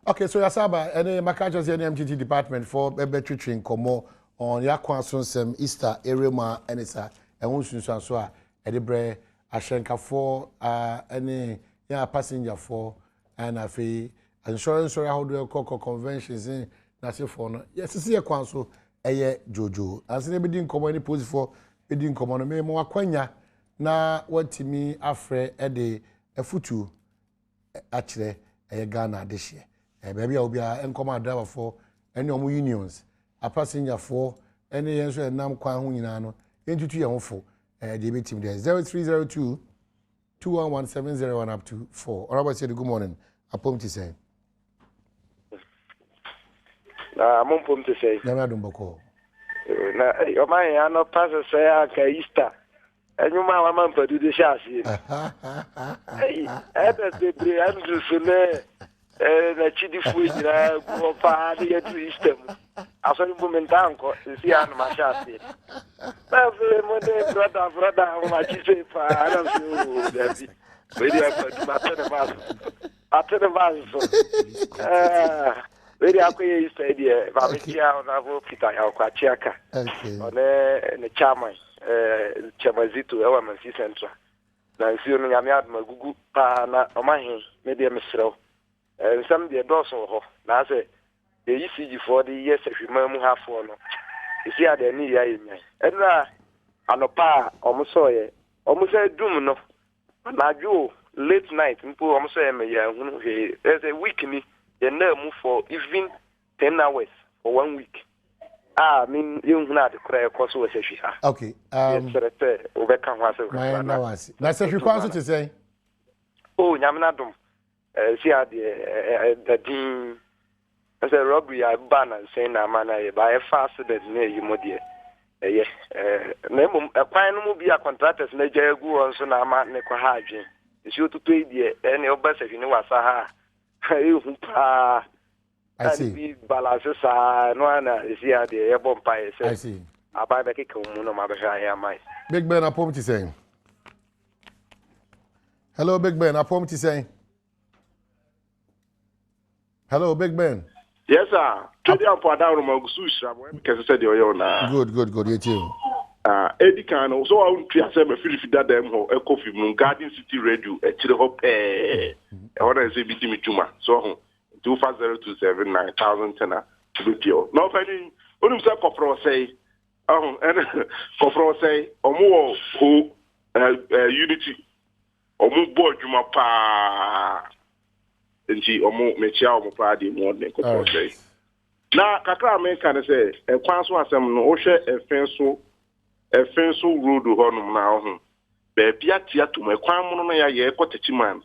Okay, so yasaba ɛne maka kyerɛ sɛ ɛne MTT department foɔ bɛbɛtwetwe nkɔmmɔ on yɛakwan so nsɛm, Easter ere mu a ɛne sa ɛho nsunsuanso a ɛde brɛ ahyɛnkafoɔ ɛne yɛn a passengerfoɔ, ɛna afei nsɔre nsɔre ahodoɔ ɛkɔ conventions ne n'asefoɔ no. Yɛsisi yɛ kwan so ɛyɛ dwoodwoo. Ansa na ebɛdi nkɔmmɔ ne polisifoɔ bɛdi nkɔmmɔ no, mɛmo akwanya na watumi afrɛ ɛde afutuo akyerɛ ɛyɛ Ghana adehyeɛ baabi a obiara nkɔmɔ, adrabafoɔ ɛne ɔmo unions, apassengerfoɔ ɛne yɛn nso ɛnam kwan ho nyinaa no, yɛntutu yɛn ho fo. Deɛ ebɛtumi deɛ, 0302 211 701 up to 4. Ɔrɔbɔ sɛ, good morning, apɔm ti sɛn? Na mo mpom te sɛ? Nyame adom, bɔkɔɔ. Na ɔma yɛn anɔpa sɛsɛɛ anka Easter ɛnwom a wama mpadu de hyɛ aseɛ no, ɛbɛ bebree ɛndu so ne n'akyidifoɔ nyinaa gu hɔ paa ne yɛduru Easter mu. Asɔre mpo mentaa nkɔ, sɛsi a no mahyɛ aseɛ na afei mo ne brother brother ahomakye sei paa na sɛ o dabi, wei deɛ mpadu mate ne ba so, mate ne ba so. Wei deɛ akɔyɛ Easter yi deɛ, maame kyia Honorable Peter Yaw Aka ɔne ne chairman, Chairman Zito ɛwɔ Amansi Central. Na nsuo no, Nyame adom, agugu paa. Na ɔma he me deɛ, mesrɛ wo, nsɛm deɛ dɔɔso wɔ hɔ na sɛ deɛ ECG foɔ de yɛ sɛhwema mu hafoɔ no ɛsi a deɛ ne yɛ ayɛ nyan. Ɛnora anɔpa a ɔmo sɔɔyɛ, ɔmo sɛ dum no anadwo o, late night mpo ɔmo sɔɔyɛ ma yɛ ahunu hwee. Ɛsɛ week ni yɛn mu for even 10 hours for one week a me yɛnhunu ade koraa ɛkɔ so wɔ sɛhwi ha. Yɛsrɛ sɛ wobɛka ho asɛm kakra. Na wase na sɛhwi kwan so te sɛn? O, Nyame no adom, si adeɛ ɛda din sɛ robbery a ba nansɛn na ama no ayɛ ba ɛfa accident ne ayi mu deɛ ɛyɛ, na mmom ɛkwan no mu bi a contractors no agya agu hɔ nso na ama ne kɔ ha adwen. Nsuo totɔ yi deɛ, ɛne woba sɛhwi ne wasa ha a, ɛhu paa. I see. Bi balance saa no a na ɛsi a deɛ yɛbɔ mpaeɛ sɛ aban bɛkeka wo mu na ɔma bɛhwɛ ayɛ ama yɛ. Big Ben, apɔm ti sɛn? Hello, Big Ben, apɔm ti sɛn? Hello, Big Ben. Yes sir, twɛdi ampo adaworo gu so hyira mo kɛse sɛ deɛ ɔyɛ wo naa. Good good good, yɛtie o. Ah, edi kan no so wa ntua sɛ mafirifi dada mu hɔ ɛkɔ fim no, Garden City Radio akyire hɔ pɛɛ, ɛhɔ na ɛsɛ bi di me dwuma so ho, nti wofa 0279 1010 a wobɛpie hɔ. Na ɔpani, wonim sɛ kɔporɔ ɔsɛe ɔho, ɛne kɔporɔ ɔsɛe ɔmo wɔ ho ɛɛ unity, ɔmo bɔ adwuma paa, nti ɔmo mekyia ɔmo paa deɛ mu ɔden kɔporɔ ɔsɛe. Na kakra a meka ne sɛ ɛkwan so asɛm no, wohwɛ ɛfɛn so, ɛfɛn so road hɔnom na ɔho baabi ate atom, ɛkwan mono no yɛayɛ ɛkɔ Takyiman,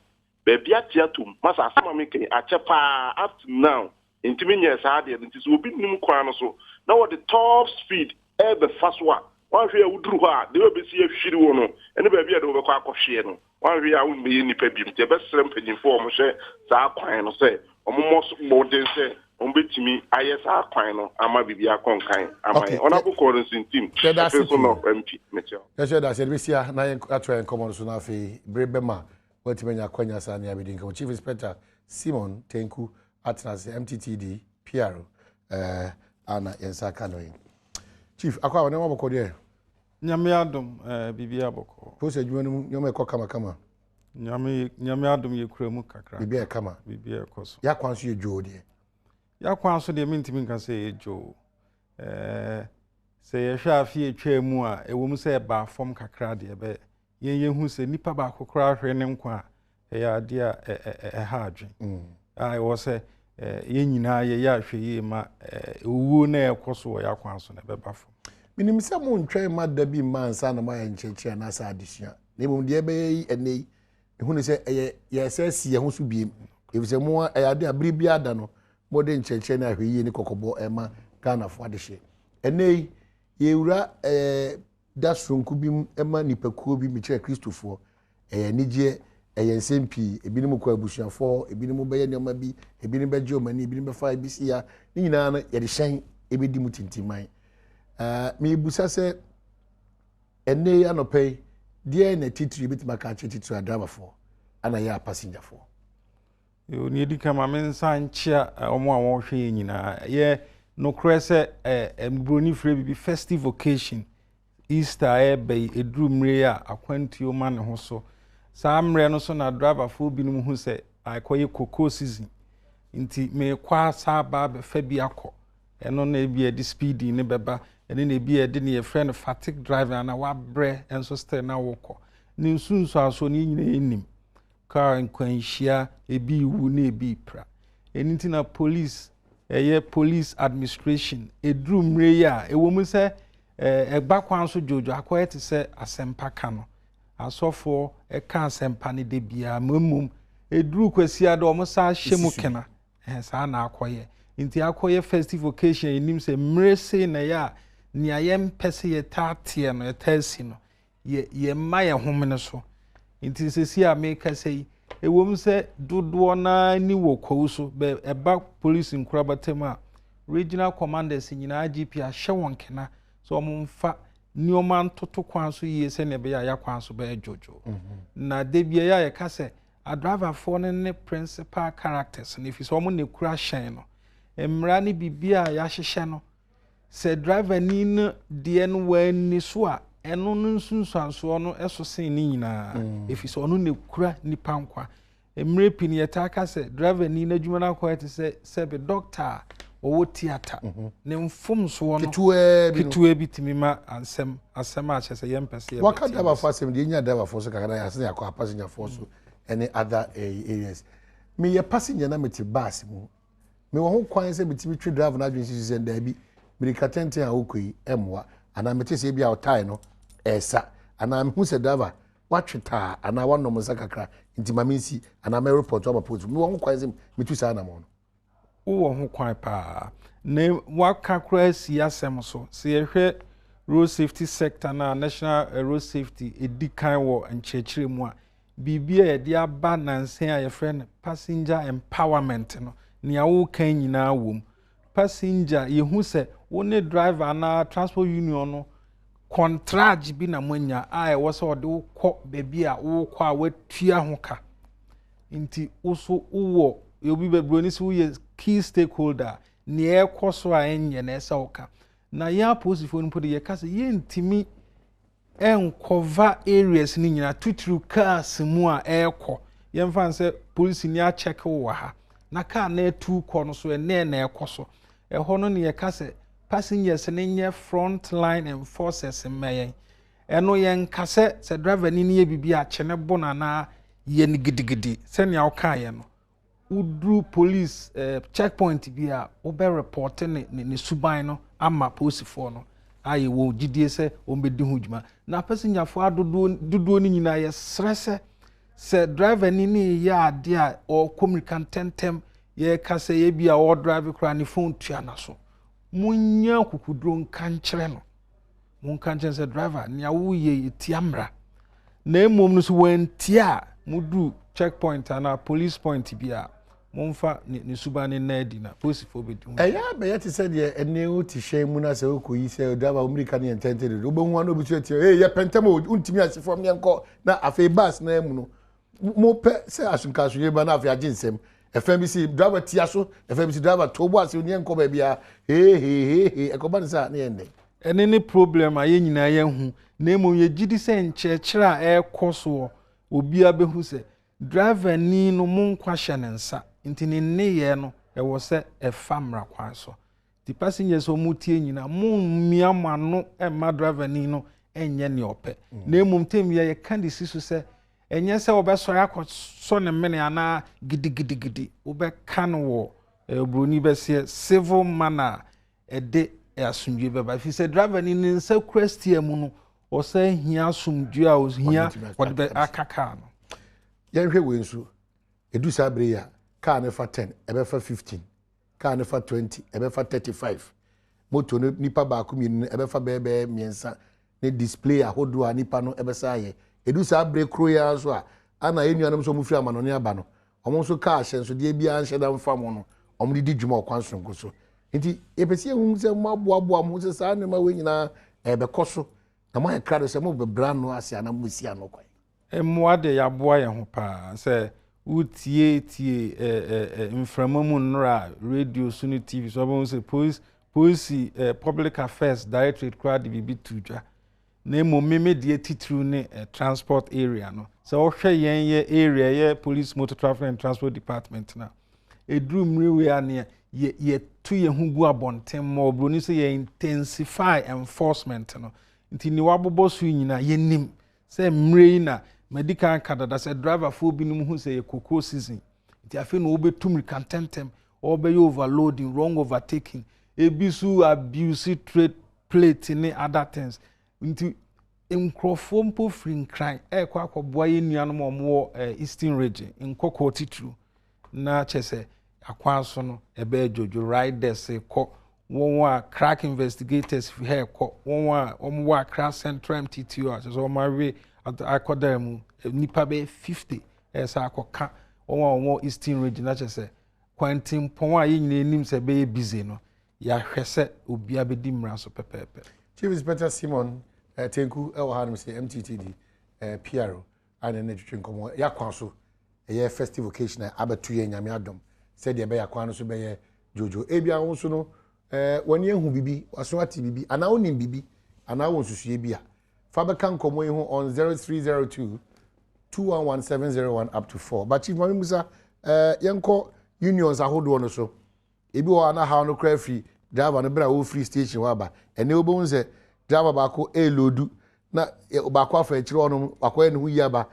baabi ate atom masa. Asɛm a meka yi akyɛ paa, up to now ntumi nyɛ saa adeɛ no. Nti sɛ obi nim kwan no so na wɔde top speed ɛbɛfa so a, wanhwɛ a woduru hɔ a, deɛ wɔbɛsi ahwiri wɔ no ɛne baabi a de wɔbɛkɔ akɔhweɛ no, wanhwɛ a wommɛyɛ nnipa bi. Nti ɛbɛsrɛ mpanyimfoɔ a wɔhyɛ saa kwan no sɛ ɔmommɔ so mmɔden sɛ ɔmbɛtumi ayɛ saa kwan no ama biribi akɔ nkan ama yɛn. Ɔnabo kɔɔ no nsintim Yɛda ase ɛfei so pii. North MP, mekyɛw. Yɛhyɛ da sɛ yɛde bɛsia na yɛn atoa yɛn nkɔmmɔ no so, na afei bere bɛma watumi anya akwanya saa ne abɛdi nkɔmmɔ. Chief Inspector Simon Tenku atena ase, MTTD PR ana yɛn nsa aka no yi. Chief, akɔ a nneɛma bɔkɔ deɛ? Nyame adom, biribi abɔkɔ. Post adwuma no mu nneɛma ɛkɔ kamakama? Nyame, Nyame adom, yɛkura mu kakra. Biribi a ɛkama. Biribi a ɛkɔ so. Yɛakwan so yɛ dwoo deɛ? Yɛakwan so deɛ, mentumi nka sɛ ɛyɛ dwoo. Sɛ yɛhwɛ afe atwa mu a, ɛwɔ mu sɛ ɛbaa fam kakra deɛ, bɛ yɛn yɛhu sɛ nipa baako koraa hwɛ ne nkwa a, ɛyɛ adeɛ a ɛha adwen a ɛwɔ sɛ yɛn nyinaa yɛyɛ ahwɛ yie ma owuo na ɛkɔ so wɔ yɛakwan so na ɛbɛba fam. Menim sɛ montwɛn ma da bi mma ansa na moayɛ nkyerɛkyerɛ anaasɛ adesua, na mmom deɛ ɛbɛyɛ yi ɛnɛ yi, ɛhu ne sɛ ɛyɛ yɛsɛ si yɛn ho so biem, ɛfiri sɛ mo ɛyɛ ade a bere biara da no mode nkyerɛkyerɛ ne ahwɛyie ne kɔkɔbɔ ɛma Ghanafoɔ adehyeɛ. Ɛnɛ yi yɛwura da soronko bi mu ɛma nipakuo bi, mekyerɛ Kristofoɔ. Ɛyɛ anigyeɛ, ɛyɛ nsɛm pii. Ebinom kɔ abusuafoɔ, ebinom bɛyɛ nneɛma bi, ebinom bɛgye wɔn ani, ebinom bɛfa ebi si ya. Ne nyinaa no yɛde hyɛn ebɛdi mu tintiman. Mebusa sɛ ɛnɛ yi anɔpɛ yi deɛ na titiri ebɛtumi aka akyerɛ titiri adrabafoɔ ana yɛ apasengyafoɔ? Nea edi kan ma me nsa nkyea wɔn a wɔrehwɛ yɛn nyinaa. Ɛyɛ nokorɛ sɛ ɛ Buroni frɛ biribi festive occasion. Easter a ɛreba yi, ɛduru mmerɛ yi a akwantuo ma ne ho so. Saa mmerɛ no so na driverfoɔ binom hu sɛ akɔyɛ cocoa season. Nti merekɔ asa aba abɛfa bi akɔ. Ɛno na ebi a ɛde speeding no bɛba. Ɛno na ebi a ɛde ne yɛfrɛ no fatigue driving anaa wabrɛ nso still na wokɔ. Ne nsunsuansoɔ no yɛn nyinaa yɛnim. Kar nkwanhyia, ebi rewu na ebi repira. Ɛno nti na police, ɛyɛ police administration, ɛduru mmerɛ yi a, ɛwɔ mu sɛ ɛba kwan so dwoodwoo akɔyɛ te sɛ asɛmpa ka no. Asɔfoɔ ɛka asɛmpa no da biara, ma mmom ɛduru Kwasiada wɔn san hyɛ mu kena. Ɛhɛn, saa na akɔyɛ. Nti akɔyɛ festive occasion a yɛnim sɛ mmerɛ sei na ɛyɛ a nea yɛmpɛ sɛ yɛtaa teɛ no, yɛtaa si no, yɛ yɛmma yɛn homene so. Nti sɛsi a mekasa yi, ɛwom sɛ dodoɔ no ara ani wɔ kwawu so, bɛ ɛba polisi nkorabata mu a, regional commanders nyinaa IGP ahyɛ wɔn kena sɛ wɔn mfa nneɛma ntoto kwan so yie sɛnea ɛbɛyɛ a yɛakwan so bɛyɛ dwodwo. Na da bi ɛyɛ a yɛka sɛ adriverfoɔ no ne principal characters no, ɛfiri sɛ wɔn na ɛkura hyɛn no. Mmara ne biribi a yɛahyehyɛ no, Sɛ driverni no deɛ no wanni so a, ɛno no nsunsuansoɔ no so sen ne nyinaa, mm. ɛfiri sɛ ɔno na ɛkura nnipa nkwa. Mmerɛ pii no yɛtaa ka sɛ driverni no adwuma no akɔyɛ te sɛ sɛbe dɔkta a ɔwɔ theatre mhm. ne mfomsoɔ no ketewa bi tumi ma asɛm asɛm a kyerɛ sɛ yɛmpɛ sɛ yɛbɛte. Waka driverfoɔ asɛm deɛ ɛnya driverfoɔ so kakra na yɛasene akɔ apassengerfoɔ so ɛne other eh, areas. Meyɛ passenger na mete bus mu Mewɔ ho kwan sɛ mitumi twe driver no adwene si so sɛ, 'Dabi, mmirika tenten a worekɔ yi mmoa, anaa mete sɛ ebia ɔtae no resa, anaa mihu sɛ driver watwe taa anaa wanom nsa kakra nti ma minsi anaa mɛrepɔto ama polisifo. Mewɔ ho kwan sɛ mitu saa anammɔn no. Wowɔ ho kwan paa. Na woaka koraa asi asɛm so. Sɛ yɛhwɛ road safety sector no a, National Road Safety di kan wɔ nkyerɛkyerɛ mu a, biribi a yɛde aba nnansa yi a yɛfrɛ no passenger empowerment no, nea woreka yi nyinaa wom. Passenger, yɛhu sɛ wo ne driver anaa transport union no kɔntragye bi na moanya a ɛwɔ sɛ ɔde wo kɔ baabi a wokɔ a woatua ho ka. Nti wo so wowɔ, obi bɛ buroni sɛ woyɛ key stakeholder a, nea ɛrekɔ so a ɛnyɛ na ɛsɛ woka. Na yɛn apolisifoɔ no mpo de yɛka sɛ yɛntumi ɛnkɔva areas no nyinaa titiriw cars mu a ɛrekɔ yɛmfa no sɛ polisini akyɛke wo wɔ ha na car no atu kɔ no so ɛnɛ na ɛkɔ so ɛhɔ no ne yɛka sɛ passengers no nyɛ front line enforcers mma yɛn ɛno yɛnka sɛ sɛ driver ni no yɛ biribi a kye ne bo no anaa yɛ no gidigidi sɛnea wokaeɛ no woduru police eh, checkpoint bi a wobɛ report ne ne ne suban no ama polisifoɔ no a yɛwɔ gyidie sɛ wɔbɛdi ho dwuma na pasengyafoɔ adodoɔ dodoɔ no nyinaa yɛsrɛ sɛ sɛ driver ni ne yɛ adeɛ a ɔrekɔ mmirika ntɛntɛm yɛka sɛ ebi a ɔredrive koraa ne phone tua n'aso monyɛ akukuduro nka nkyerɛ no Monka nkyerɛ no sɛ, Driver, nea woreyɛ yi, tia mmara. Na mmom no, sɛ wantie a, moduru check point anaa police point bi a, momfa ne, ne suban no nna adi na polisifoɔ bɛdi ho Ɛyɛ a bɛyɛ te sɛ deɛ ɛnne wote hyɛn mu na sɛ wokɔyi sɛ driver wo mmirika no yɛ ntɛntɛn dodo, wobɛhu a na obi nso atia, ee yɛpɛ ntɛm o, wontumi ansi fam yɛnkɔ. Na afei bus no ara mu no, mopɛ sɛ asomkaasomdwe ba na afei agye nsam ɛfɛn bi si driver tia so ɛfɛn bi si driver to bo ase onie nkɔ baabi a hehehehe ɛkɔba ne sɛ ne yɛn dɛ. Ɛne ne problem a yɛn nyinaa yɛahu na mmom yɛgye di sɛ nkyerɛkyerɛ a ɛrekɔ soɔ obiara bɛhu sɛ driver ni no mo nkwa hyɛ ne nsa nti ne nneyɛɛ no ɛwɔ sɛ ɛfa mmara kwan so. Nti passengers a wɔtie nyinaa, mommia mo ano mma driver ni no nyɛ nea ɔpɛ. Mm. Na mmom tem yɛ yɛka de si so sɛ ɛnyɛ sɛ wɔbɛsɔre akɔsɔ ne mene anaa gidigidigidi. Wobɛka no wɔ eh, oburoni bɛseɛ civil manner a ɛde asomdwe bɛba. Ɛfiri sɛ driver ni ne nsa kura steer mu no, ɔsɛ hia asomdwe a ɔhia ɔde bɛ aka kaa no. Yɛnhwɛ wei nso, ɛdu saa bere yi a, kaa no fa 10, ɛbɛfa 15. Kaa no fa 20, ɛbɛfa 35. Moto no nipa baako mmienu no ɛbɛfa bɛyɛ bɛyɛ mmiɛnsa ne display ahodoɔ a nipa no ɛbɛsa ayɛ. Ɛdu saa bere koro yi ara nso a, ana yɛn nuanom nso wɔn firi amanɔne aba no, wɔn nso kaa ahyɛnsodeɛ biara nhyɛ da mfa wɔn no, wɔn de di dwuma ɔkwan soronko so. Nti yɛpɛ sɛ yɛhu sɛ moaboaboa mo ho sɛ saa nneɛma wei nyinaa ɛrebɛkɔ so na moayɛ krado sɛ mobɛbrɛ ano ase anaa mobɛsi ano kwan. Mmoa deɛ yɛaboa yɛn ho paa. Sɛ Wotie tie ɛ ɛ mframa mu nnora radio so ne TV so wobɛhu sɛ police polisi ɛ public affairs directorate koraa de biribi to dwa. Na mmom me me deɛ titiriw ne ɛ transport area no. Sɛ wohwɛ yɛn yɛ area yɛ police motor traffic and transport department no a, ɛduru mmere wei a nea yɛ yɛto yɛn ho gu abɔnten ma oburoni sɛ yɛ intensify enforcement no. Nti nea wabobɔ so yi nyinaa yɛnim sɛ mmerɛ yi na madi kan aka dada sɛ driverfoɔ binom hu sɛ yɛ cocoa season nti afei na wɔbɛtu mmirika ntɛntɛm wɔbɛyɛ overloading wrong overtaking ebi so abuse trade plate ne other things nti nkurɔfoɔ mpo firi nkran ɛrekɔ akɔboa yɛn nuanom a wɔwɔ eh, eastern region nkɔkɔɔ titiriw na kyɛ sɛ akwan so no ɛbɛyɛ dwodwo riders kɔ wɔn a crack investigators fi ha ɛkɔ wɔn a wɔn wɔ Accra Central MTTO a kyerɛ sɛ wɔn awe akɔdan mu nnipa bɛyɛ 50 ɛyɛ sɛ akɔka wɔn a wɔwɔ Eastern Region na kyerɛ sɛ kwantempɔn a yɛn nyinaa anim sɛ ɛbɛyɛ busy no yɛahwɛ sɛ obiara bɛdi mmara so pɛpɛɛpɛ. Chief Inspector Simon eh, Tenku ɛwɔ hanom sɛ MTTD eh, PRO a ne ne twetwe nkɔmmɔ yɛakwan so ɛyɛ festive occasion a abɛto yɛn nyame adom sɛdeɛ ɛbɛyɛ akwan no so bɛyɛ dwoodwoo ebia wo nso no eh, w'ani ahu biribi w'aso ate biribi anaa wonim biribi anaa wɔ nsusuiɛ bi a fa bɛka nkɔmmɔ yi ho on 0302 211701 up to 4 but chief mame musa eh, yɛnkɔ unions ahodoɔ no so Ebi wɔ hɔ a na haw no koraa firi driver no berɛ a ɔrefiri station hɔ aba. Ɛnnɛ wobɛhu sɛ driver baako reloadu na baako afa akyire hɔnom wakɔyɛ ne ho yie aba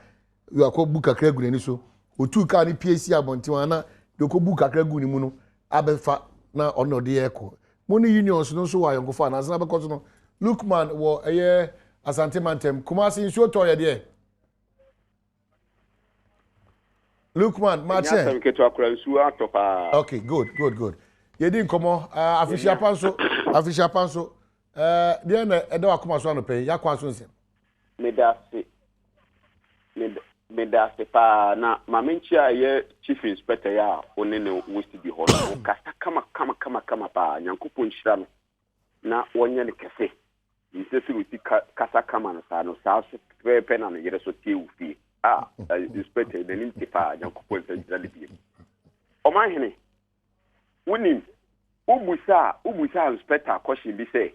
wakɔbu kakra agu n'ani so. Ɔtuu kaa no pie si abɔnten hɔ a na deɛ ɔkɔbu kakra gu ne mu no abɛfa na ɔno na ɔde rekɔ. Mo ne unions no nso wɔ ayɔnkofa anaa? Ansa na bɛkɔ so no, Lukman wɔ ɛyɛ Asante mantam. Kumasi nsuo tɔɔ yɛ deɛ? Lukman, ma kyɛ. Ɛnyɛ asɛm ketewa koraa, nsuo atɔ paa. Okay, good, good, good. Yɛdi nkɔmmɔ, uh, afehyia pa nso, afehyia pa nso. Uh, deɛ na ɛda wakoma so anɔpɛ yi, yɛakwan so nsɛm. Meda ase. Meda ase paa na ma menkyia ɛyɛ chief inspector yi a wo ne no wɔ studio hɔ no. Ɔkasa kama kama kama kama paa. Nyankopɔn nhyira no. na wɔnyɛ no kɛse. Nsɛ sɛ osi ka kasa kama no saa no, saa so pɛpɛɛpɛ na ne yere so teɛ wɔ fie. Ah, eh, inspector yi, n'anim te paa, Nyankopɔn nsa nhyira no biem. Ɔmanhene, wonim, wobusaa, wobusaa inspector question bi sɛ,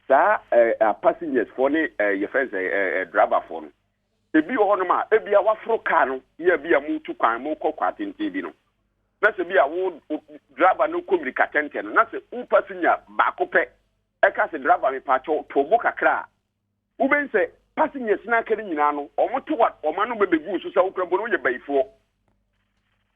saa eh, eh, passengers foɔ ne eh, yɛfrɛ no sɛ eh, eh, driver foɔ no, ebi wɔ hɔnom a, ebia waforo kaa no, yɛ bi a motu kwan, mokɔ kwan tenten bi no, na sɛ bi a wo driver no kɔ mirika tɛntɛn no na sɛ wo passenger baako pɛ ɛka sɛ driver mepaakyɛw to bo kakra a wobɛhu sɛ passengers no aka no nyinaa no wɔn to wa wɔn ano bɛbɛgu so sɛ wokura mpo no woyɛ bayifoɔ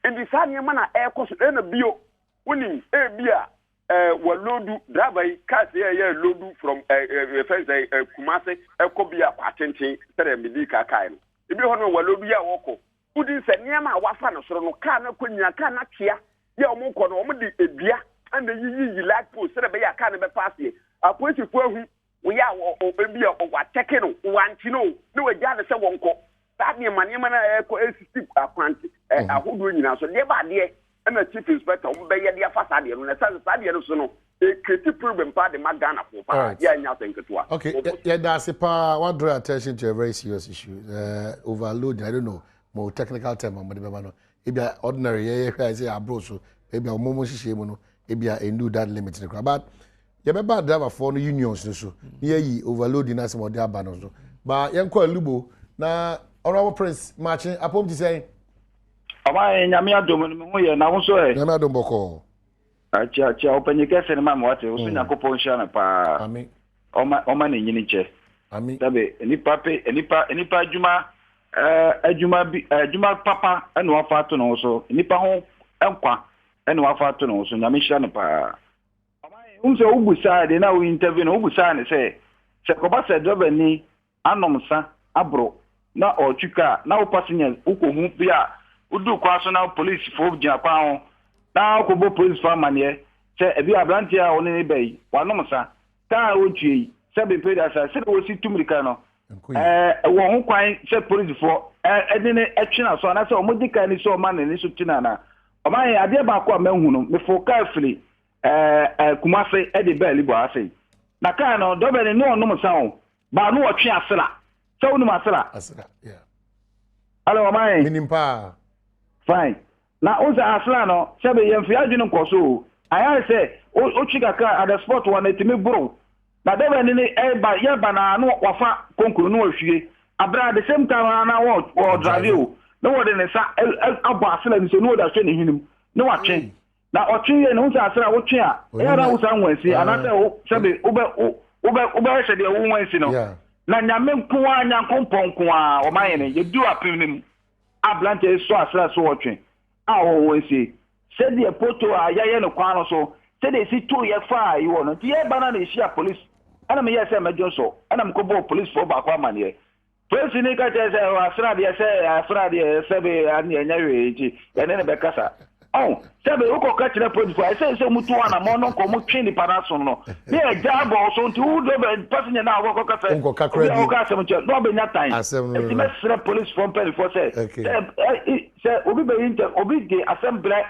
nti saa nneɛma na ɛrekɔ so ɛna bio wonim ebi a ɛɛ wɔlodu driver yi cars yɛ yɛ lodu from ɛɛ ɛɛ fɛn sɛ ɛɛ Kumase ɛkɔ bi a kɔ atenten sɛdeɛ medi kaakae no ebi hɔ no wɔlodu yɛ a wɔkɔ Wodi sɛ nneɛma a wɔafa no soro no, kaa no akɔ nyinaa, kaa no akyea yɛ a wɔrekɔ no, wɔde dua na eyiyiyi light post sɛdeɛ ɛbɛyɛ a kaa no bɛfa aseɛ. Apolisifoɔ ahu wɔyɛ a wɔ wɔ ebi a wɔakyɛke no, wɔankye no o, na wɔagyaa no sɛ wɔnkɔ. Saa nneɛma nneɛma no a ɛrekɔ esisi akwante ɛ ahodoɔ nyinaa so. Deɛ ba adeɛ ɛna chief inspector wɔn bɛyɛ de afa saa adeɛ no, na ɛsiane sɛ saa adeɛ no so no, ɛcreate problem paa de ma Ghanafoɔ paa, Alright. yɛ a ɛnyɛ asɛm ketewa. Okay, Wɔbɔ yɛda ase paa wa draw attention to a very serious issue. Uh, overloading, I don't know, mo technical term a mode bɛma no. Ebia ordinary yɛyɛ hwɛ a ɛsɛ aboro so, ebia ɔmo mo nhyehyɛ mu no, ebia ɛndu that limit no koraa. But yɛbɛba driverfoɔ no unions no so, na yɛayi overloading no asɛm a ɔde aba no so. Ba yɛnkɔ Alubo na Honorable Prince Makye, apom te sɛn? Ɔman Nyame adom no me ho yɛ na wo nso ɛ? Nyame adom bɔkɔɔ. Akyia akyia ɔpanyin kɛse no ma me wate wo so Nyankopɔn nhyira no paa. Amen. Ɔma ɔma ne nyini nkyɛ. Amen. Sɛbe nipa pe nipa nipa adwuma ɛɛ adwuma bi adwuma papa ɛna wafa ato ne ho so nipa ho nkwa ɛna wafa ato ne ho so Nyame nhyira no paa. Ɔman wohu sɛ wobusaa deɛ na wo interview no wobusaa ne sɛ sɛ kɔba sɛ driver ni anom nsa aboro na ɔretwi kaa na wo passengers wokɔhu bi a woduu kwan so na polisifo gyina kwan ho na wokɔbɔ polisifo amanneɛ sɛ ebi a aberanteɛ a ɔne ne ba yi wanom nsa kaa a ɔretwie yi sɛ bempɛ da sa sɛdeɛ wɔsi tu mmirika no ɛɛ wɔ ho kwan sɛ polisifoɔ ɛde ne ɛtwe n'aso anaasɛ wɔn kaa ni sɛ ɔma n'ani so te no anaa ɔma yɛ adeɛ baako a mahu no mefo kaa firi ɛɛ Kumase ɛde baa Libɔ ase na kaa no dɔbɛ ne ne ɔnom nsa o Baa no wɔtwe asra. Sɛ wonim asra? Asra, yeah. Alo, ɔman. Menim paa. Fine. Na wohu sɛ asra no, sɛbe yɛmfa yɛn adwene nkɔ so o, ayɛ ayɛ sɛ wotwe kakra at the spot hɔ no ɛtumi boro. Na dɛbɛn ne ɛba yɛba no a na wafa konko no na wahwie. Aberɛ at the same time a na wɔ drive o, na wɔde ne nsa abɔ asra no so na wɔde ahwɛ ne hwene mu na watwe. Na ɔtwe wie no, wohu sɛ asra wotwe a, ɛyɛ na wo saa nwansi anaasɛ wo sɛbe wobɛ wobɛ wobɛyɛ sɛ deɛ wo nwansi no. Na Nyame nko ara, Nyankompɔn nko ara, ɔma yɛn yɛduru apem no mu. Aberanteɛ yi sɔ asra so ɔtwe a ɔwɔ nsie sɛdeɛ poto a yɛayɛ no kwan no so sɛdeɛ ɛsi too yɛ faa yi hɔ no nti yɛreba no na yɛhyia police ɛna meyɛɛ sɛ mɛdwo nsɔ ɛna mekɔbɔɔ policefoɔ baako amaneɛ. Polisini ka kyerɛ sɛ asra deɛ sɛ asra deɛ sɛbe ɛne ɛnyɛ hwee nti yɛne no bɛkasa. Ɔn, sɛbe wokɔka kyerɛ polisifo a, ɛsɛ sɛ wɔtu anamɔn no nkɔ wɔtwe nipa no aso no, ne agya abɔ wo so nti wo driver passenger no a wokɔka sɛ obi a wɔka asɛm kyerɛ na ɔbɛnya tan. Nti mɛsrɛ polisifo mpanimfoɔ sɛ sɛ sɛ obi bɛyi ntɛm obi de asɛm brɛ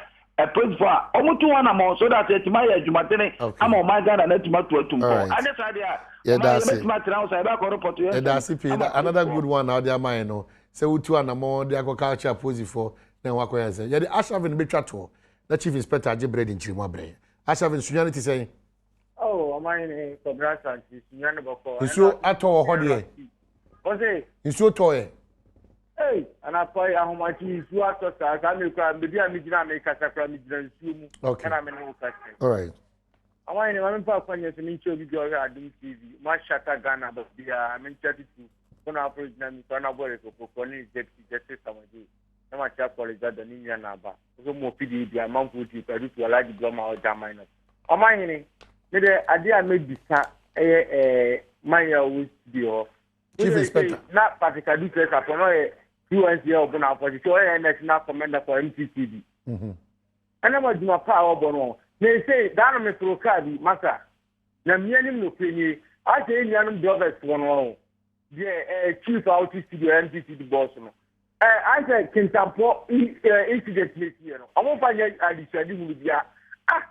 polisifo a wɔtu ho anamɔn so that yɛtumi ayɛ adwumadene ama ɔman Ghana no atumi atu atum pɔ. Anyɛ saa deɛ a ɔman yɛbɛtumi atena ho saa yɛbɛakɔ repɔto yɛn nsɛm ama Another good one na wode ama yɛn no sɛ wotu anamɔn de akɔka akyerɛ apolisifoɔ na ɛho akɔyɛ sɛ yɛde Ashavin bɛtwa toɔ na Chief Inspector agye berɛ de nkyerɛmu abrɛ yɛn. Ashavin, Sunyani te sɛn? Oh, ɔman ne Kɔbra Asante, Sunyani bɔkɔ. Nsuo atɔ wɔ hɔ deɛ? Ɔse. Nsuo tɔ ɛ? Ei, anapa yi ahomakye nsuo atɔ saa, saa mi kura, baabi a megyina a mekasa kura megyina nsuo mu. Okay. Ɛna me ne wo kasa. All right. Ɔman ne maame mpa akwanya so menkyɛ obi bi ɔhwɛ Adom TV, mo ahyata Ghana baabiara, menkyɛ tutu, kono afro gyina mi kura na bɔre kokofoɔ ne deputy justice Samagye. Na ma kyerɛ Paul Dada ne nua na aba. Wosɛ mo fidie bi amanfoɔ tie kwadu tu Alhaji Brɔma ɔgya man no. Ɔman hene, me dɛ adeɛ a mɛbisa ɛyɛ ɛɛ man yɛ ɔwɔ studio hɔ. Chief Inspector. Na Patrick Adu kyerɛ sapɔ na ɔyɛ PNC ɔbɔnafo sɛ ɔyɛ national commander for MTTD. Ɛnam adwuma pa a ɔbɔ no na ɛsei daa no meforo kaa bi masa na mmea nim nokorɛ nie asɛ yɛ nuanom drivers foɔ no ɔho deɛ ɛɛ chief a ɔte studio MTTD boss no ɛɛ asɛ kintampɔ incident na ɛsiiɛ no ɔmo mfa nyɛ adesuade hunu bia ah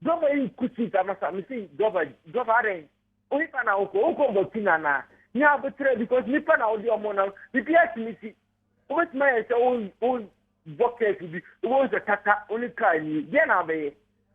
driver yi nku seat amasa mesi driver driver adɛn onipa na wokɔ wokɔ bɔtu na na nya abotrɛ because nipa na wode ɔmo nam biribiara tumi si Wobɛtumi ayɛ sɛ wo bɔ kɛɛse bi, wobɛhu sɛ tata wo ne kaa nie, deɛ na abɛyɛ?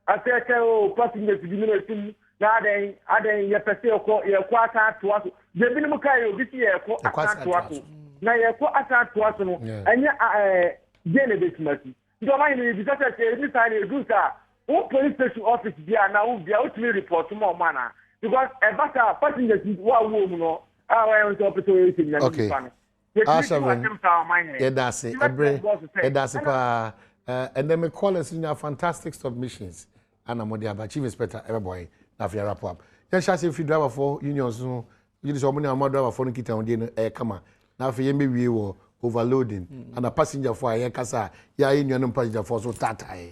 Afei ɛsɛ o passengers bi mu na ɛsi mu na adɛn adɛn yɛpɛ sɛ yɛkɔ yɛkɔ asan atoa so. Deɛ binom kaa yɛ obi si yɛkɔ asan atoa so na yɛkɔ asan atoa so no ɛnyɛ ɛɛ deɛ na ɛbɛtumi asi. Nti ɔma yɛn yɛbisa sɛ sɛ ɛdu saa na ɛdu saa wo police station office bi a na wo bia wotumi report ma ɔmo anaa because ɛba saa passengers wo a wowɔ mu no a wɔyɛ sɛ ɔpɛ sɛ ɔyɛ sɛ nyame nipa no. Ashaven, yɛda ase ɛbrɛ, yɛda ase paa. Ɛnɛ me callers nya fantastic submissions ana mo de aba. Chief Inspector ɛbɛbɔ yɛn na afei wrap up. Yɛnhyɛ ase mfiri driverfoɔ unions no, gye di sɛ wɔn ne wɔn driverfoɔ no nkitahodie no ɛyɛ kama. Na afei yɛn bɛwie wɔ overloading ana passengerfoɔ a yɛkasa a yɛayɛ nuanom passengerfoɔ so taataeɛ.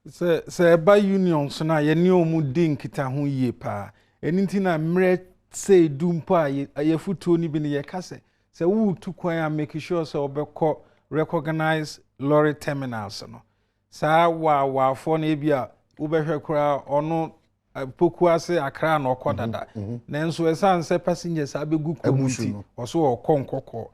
Sɛ sɛ ɛba unions no a yɛne wɔn di nkitaho yie paa. Ɛno nti na mmerɛ sɛ edu mpo a yɛfotuo no bi no yɛka sɛ sɛ woretu kwan a make sure sɛ wobɛkɔ recognize lorry terminals no. Saa waawaafoɔ no ebi a wobɛhwɛ koraa ɔno poku ase Accra na ɔkɔ dada. Nanso ɛsiane sɛ passengers abɛgu kurom nti ɔso ɔkɔ nkɔkɔɔ.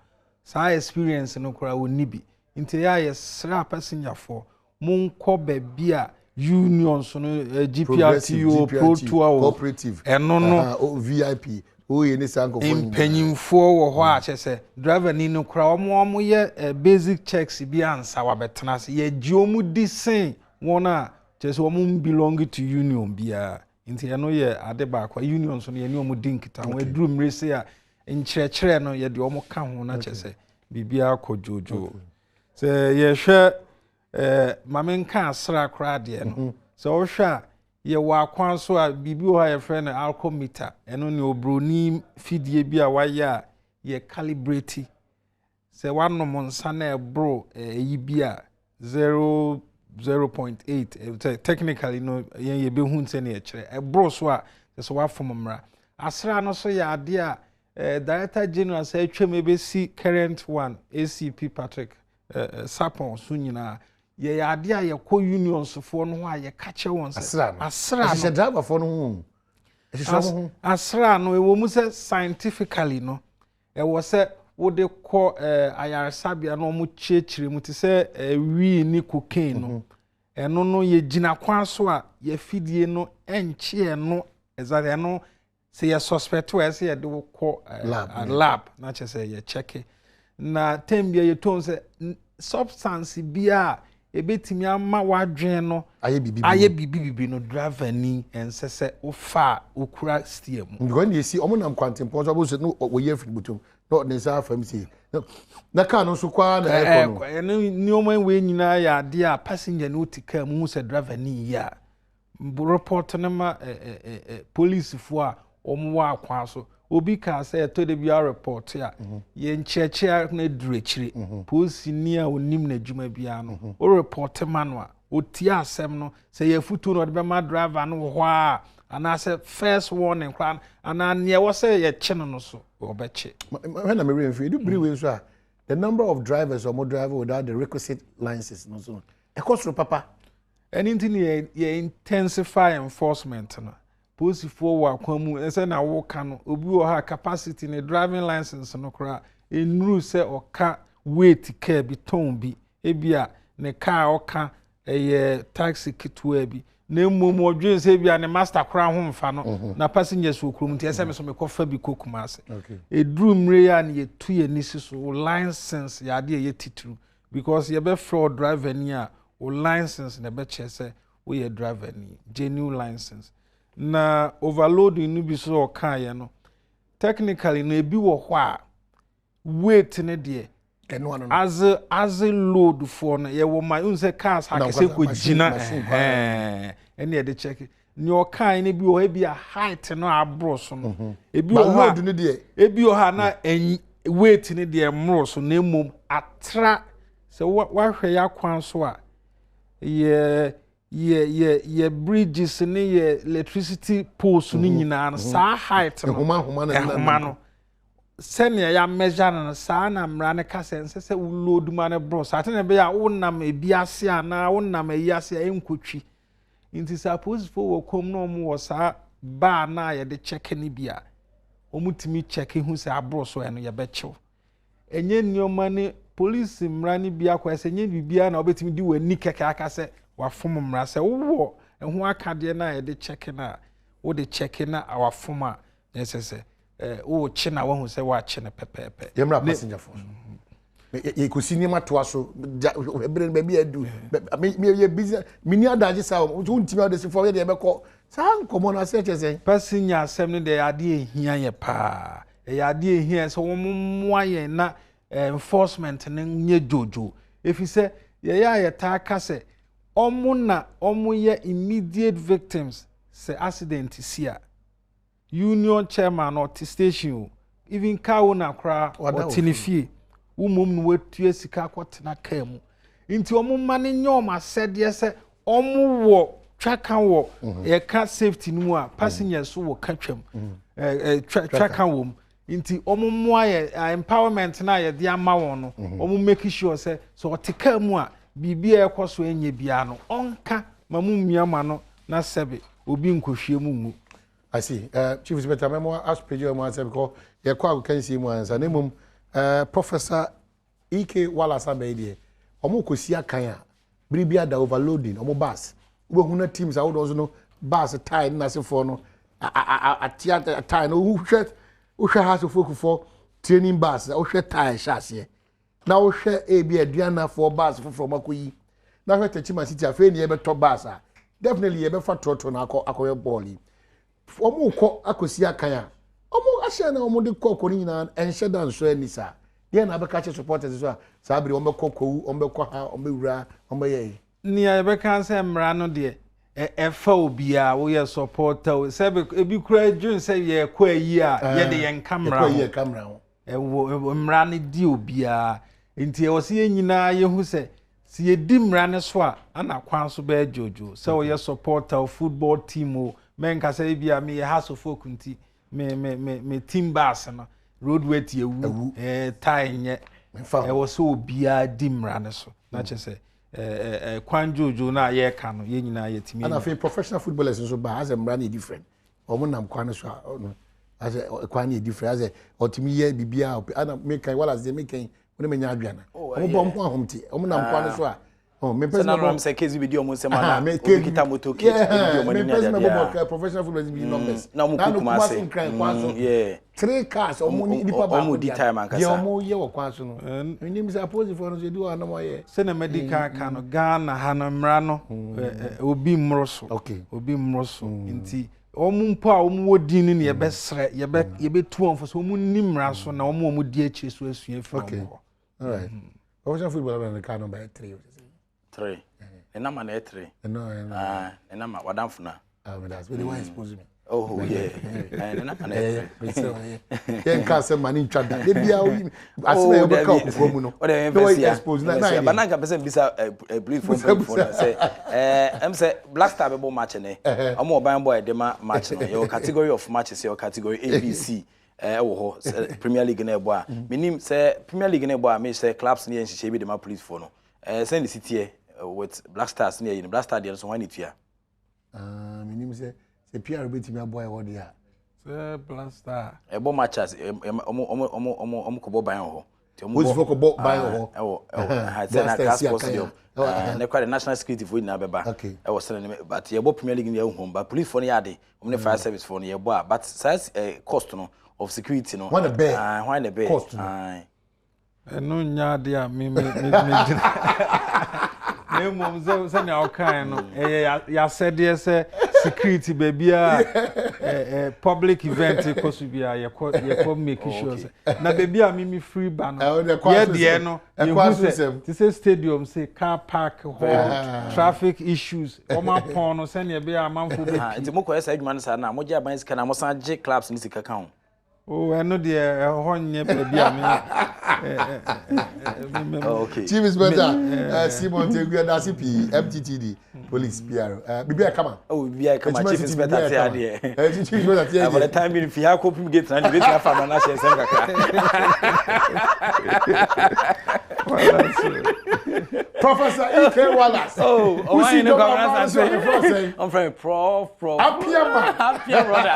Saa experience no koraa ɔnni bi. Nti ɛyɛ a yɛsrɛ passengerfoɔ monkɔ baabi a unions no GPRTU Protoa o ɛno no VIP oye ne saa nkɔfoɔ mpanyinfoɔ wɔ hɔ a kyɛ sɛ driver ni no koraa wɔn wɔn yɛ basic checks bi ansa wabɛtena ase yɛgye wɔn di sen wɔn a kyerɛ sɛ wɔn belong to union biara nti ɛno yɛ ade baako unions no yɛne wɔn di nkitaho aduru mmere se a nkyerɛkyerɛ no yɛde wɔn ka ho na kyerɛ sɛ biribiara kɔ dwoodwoo sɛ yɛhwɛ maame nka asra koraa deɛ no sɛ wohwɛ a yɛwɔ akwan so a biribi wɔ hɔ a yɛfrɛ no alcometer ɛno ne oburoni fidie bi a wayɛ a yɛ calibrate sɛ wanom nsa na ɛboro ɛyi bi a 0 0.8 sɛ technically no yɛn yɛbɛhu sɛ ne yɛkyerɛ ɛboro so a sɛ wafom mmara asra no so yɛ adeɛ a director general sɛ atwam ɛbɛsi current one ACP Patrick Sapon so nyinaa yɛyɛ adeɛ a yɛkɔ unionsfoɔ no ho a yɛka kyerɛ wɔn sɛ asra no ɛhyehyɛ driverfoɔ no ho ɛhyehyɛ wɔn ho asra no ɛwɔ mu sɛ scientifically no ɛwɔ sɛ wode kɔ eh, ayaresabea na wɔn kyerɛkyerɛ mu te sɛ eh, wii ne cocaine no mhm. ɛno no yɛgyina kwan so a yɛafidie no ɛnkye ɛno exactly ɛno sɛ yɛ suspect a ɛsɛ yɛde wo kɔ eh, lab, eh, lab na kyerɛ sɛ yɛ check na tem bia yɛtɔn sɛ substance bi a ebetumi ama w'adwene no ayɛ biribi ayɛ biribi biribi no driver ni ɛnsɛ sɛ wofa a wokura steer mu. Because ne esi wɔn nam kwantempɔn so abɔ no wɔyi afiri butum na ɔde ne nsa afa mu sei na kaa no nso kɔ ara na ɛkɔ no. Ɛno nneɛma wei nyinaa yɛ adeɛ a passenger no te kaa mu hu sɛ driver ni yie a report no ma polisifoɔ a wɔwɔ akwan so. Obi kaa sɛ ɛtɔ da bi a report a mhm. yɛn nkyerɛkyerɛ no aduru akyire. Mhm. Polisini a onim n'adwuma biara no, mhm. wo report ma no a, otie asɛm no. Sɛ yɛ afutuo na ɔde bɛma driver no wɔ hɔ a, anaasɛ first warning koraa anaa nea ɛwɔ sɛ yɛkye no no so wɔbɛkye. Hwɛ na mewerɛ mfiri ɛdu bere wei nso a the number of drivers a wɔn drive without the requisite licenses no so ɛkɔ soro papa. Ɛno nti na yɛ yɛ intensify enforcement no. Polisifoɔ wɔ akwan mu sɛ na woka no obi wɔ hɔ a capacity ne driving license no koraa nnuru sɛ ɔka weight car bi tɔn bi ebi a ne car ɔka ɛyɛ taxi ketewa bi na mmom ɔdwen sɛ ebi a ne master koraa ho mfa no mhm. na passengers wɔ kurom nti ɛsɛ me so mekɔfa bi kɔ Kumase ɛduru mmerɛ yi a na yɛtu yɛn ani si so wo license yɛ adeɛ ɛyɛ titiriw Because yɛbɛfrɛ wo driver ni a, wo license na ɛbɛkyerɛ sɛ woyɛ driver ni, genuine license. Na overloading no bi so ɔkaeɛ no, technically no ebi wɔ hɔ a weight no deɛ adze adze load foɔ no yɛwɔ ma n sɛ cars akɛse kɔ gyina ɛhɛn ɛne yɛde check nea ɔkae no bi wɔ hɔ ebi a height no aboro so no mhm. ebi wɔ hɔ a ebi wɔ hɔ a na ɛn weight no deɛ mmoro so na mmom atra sɛ wahwɛ yɛ akwan so a yɛ yɛ yɛ yɛ bridges ne yɛ electricity poles no mhm. nyinaa no mhm. saa height no ɛhoma no sɛnea yɛamɛgya no no saa na mmara no ka sɛ ɛnsɛ sɛ wo load ma no boro saa sɛnea ɛbɛyɛ a wonam ebi ase anaa wonam ayi ase a ɛnkɔtwi Nti sɛ apolisifoɔ wɔ kurom na wɔn wɔ saa bar no a yɛde kyɛke no bi a, wɔn tumi kyɛke hu sɛ aboro so ɛno yɛbɛkyew. Ɛnyɛ nneɛma ne polisi mmara no bi akɔyɛ sɛ ɛnyɛ biribiara na wobɛtumi de w'ani kɛkɛ aka sɛ wafom mmara. Sɛ wowɔ ɛho akadeɛ no a yɛde kyɛke no a, wode kyɛke na wafom a, na ɛsɛ sɛ eh, wokye na wahu sɛ woakye no pɛpɛɛpɛ. Yɛmmra passengerfoɔ so. Yɛkɔsi nneɛma toa so ɛberɛ no baabi adu meyɛ business menni adagye saa wontumi a wode si fam yɛdeɛ yɛbɛkɔ saa nkɔmmɔ no aseɛ kyerɛ sɛn? Passenger asɛm no deɛ ɛyɛ adeɛ ɛhia yɛ paa. Ɛyɛ adeɛ ɛhia sɛ wɔn mmoa yɛn na eh, enforcement no nyɛ dwodwo. Ɛfiri sɛ yɛyɛ a yɛtaa ka sɛ wɔn na wɔyɛ immediate victims sɛ accident si a. Union chairman no ɔte station o, even car owner koraa ɔte ne fie. Wo mmom na watua sika akɔtena car mu. Nti wɔn mma no nyɛ wɔn asɛdeɛ sɛ wɔn wɔ twaka wɔ mhm. yɛka safety no mu a passengers so wɔ ka twam mhm. twaka wɔ mu. Nti wɔn mmoa yɛ empowerment no a yɛde ama wɔn no mhm. wɔn make sure sɛ sɛ ɔte car mu a biribi a ɛkɔ so ɛnyɛ biara no ɔnka ma mu mmea ma no na sɛbe obi nkɔhwie mu ngu. I see. Uh, Chief Inspector, mɛmo asopagya mu ansɛ because yɛkɔ agokansie mu ansa na mmom uh, Professor E.K. Wallace abɛyi deɛ wɔn kɔsi akan a bere bi ada overloading wɔn bus wobɛhu na teams ahodoɔ nso no bus tie ne n'asefoɔ no atea tie no wohwɛ wohwɛ ha asefoɔ training bus wohwɛ tie hyɛ aseɛ na wohwɛ ebi aduanafoɔ bus foforɔ ɔmo akɔyi na hwɛ Techiman City afei ne yɛbɛtɔ bus a definitely yɛbɛfa trɔtrɔ na akɔ akɔyɛ bɔɔl yi wɔn kɔ akɔsi akan a wɔn ahyɛ na wɔn de kɔ kɔ no nyinaa ɛnhyɛ da nsɔ ani saa deɛ na abɛka kyɛ supporters so a saa bere wɔn bɛkɔ kɔwu wɔn bɛkɔ ha wɔn bɛwura wɔn bɛyɛ yi. Nea yɛbɛka sɛ mmara no deɛ ɛfa obiara woyɛ supporter o sɛ ebi kura dwen sɛ yɛkɔ ayi a yɛde yɛn ka mmara ho. Ɛwɔ mmara no di obiara. Nti ɛwɔ sɛ yɛn nyinaa yɛhu sɛ sɛ yɛdi mmara no so a ana kwan so bɛyɛ dwoodwoo. Sɛ woyɛ supporter o, football team o, mɛnka sɛ ebi a meyɛ Hearts of Oak nti me me me me team bus no roadworthy awu, ɛɛ tae nyɛ. Ɛwɔ sɛ obiara di mmara no so. Na kyerɛ sɛ ɛɛ kwan dwoodwoo no a yɛreka no yɛn nyinaa yɛtumi. Ɛna afei professional footballers nso ba asɛ mmara no yɛ different. Wɔn nam kwan no so a. Asɛ kwan no yɛ different asɛ ɔtumi yɛ biribiara ɔpɛ ana mekan wala sɛ mekan wɔn ne menya adwene oh, wɔn bɔ ɔmo ahomte wɔn nam kwan no so a oh mepɛ sɛ mebɔ sɛ case bi di ɔmo nsɛm ana obi kita moto case bi di ɔmo anim ne mepɛ sɛ adeade mebɔ professional footballers bi numbers na ɔmo kɔ Kumasi nkran kwan so three cars ɔmo ne nipa baako ɔmo di time ankasa deɛ ɔmo yɛ wɔ kwan so no menim sɛ apolisifoɔ no so ebi wɔ anam ɔyɛ sɛnea madi kan ka no Ghana ha no mmara no obi mmoro so obi mmoro so nti wɔn mpo a wɔn wɔ din no na yɛbɛsrɛ yɛbɛ yɛbɛtu wɔn fo so wɔn nni mmara so na wɔn a wɔn di akyire so asua firi wɔn hɔ. All right. Professional footballer na ne car number yɛ three. Three. Ne nama na yɛ three. Ɛno ɛno. Ah, ne nama wadanfo na. Ah, but that's really why expose me. Oh yeah. Eh, ne nama na yɛ three. Yɛn nka asɛm ma ne ntwa da. De bia oyi asɛm a yɛbɛka ɔkokoa mu no. O de yɛn fɛ si ya. Expose na na. Ba na nka pɛ sɛ mbisa police fo mpanyinfoɔ no sɛ ɛɛ ɛm sɛ Black Star bɛbɔ match ne. Ɔmo ɔban bɔ a yɛde ma match no. Yɛwɔ category of matches yɛwɔ category A B C. ɛwɔ hɔ sɛ Premier League no ɛbɔ a menim sɛ Premier League no ɛbɔ a me sɛ clubs no yɛ nhyehyɛ bi de ma police foɔ no ɛɛ sɛn de si teɛ with Black Stars ne ɛyi no Black Star deɛ no so hwan na etua. Ah, menim sɛ sɛ PR bɛtumi aboa ɛwɔ deɛ a. Sɛ Black Star. Ɛbɔ matches ɔmo ɔmo ɔmo ɔmo ɔmo kɔbɔ ban wɔ hɔ. Polisifoɔ kɔbɔ ban wɔ hɔ. Ɛwɔ ɛwɔ ha sɛ na Accra Sports Stadium ne kora de national security foɔ nyinaa bɛba ɛwɔ sɛ ne but yɛbɔ Premier League no yɛ home but police foɔ no yɛ ade wɔn ne fire service foɔ no yɛbɔ a but saa cost no of security no. Wɔn na bɛɛ wɔn na bɛɛ cost no. Ɛno nyɛ ade a me me me me gyina na mmom sɛ sɛnea ɔkae no ɛyɛ yasɛdeɛ sɛ security baabi a ɛ public event kɔ so bi a yɛkɔ yɛkɔ make oh, sure sɛ na baabi a mimi firi ba no yɛ deɛ no yɛhu sɛ te sɛ stadium sɛ car park hɔ ah. traffic issues wɔn apɔn no sɛnea ɛbɛyɛ amanfo bɛpie. Ah, nti mokɔyɛ saa adwuma no saa na mogye aban sika na mosan gye clubs ne sika ka ho. Oh, ɛno deɛ ɛhɔ nyɛ baabi a me. Oh, okay. Chief Inspector Simon Tegua Dasi pii MTTD police PR. Bibi ayɛ kama. Oh, bibi ayɛ kama. Chief Inspector te adeɛ. Chief Inspector te adeɛ. For the time being, fi ha kɔ pim gate na de bɛtumi afa ama no ahyɛ nsɛm kakra. Professor E.K. Wallace. Oh, oh, Usi no, Dɔm Amara I'm from Prof, Prof. Apia man. Apia brother.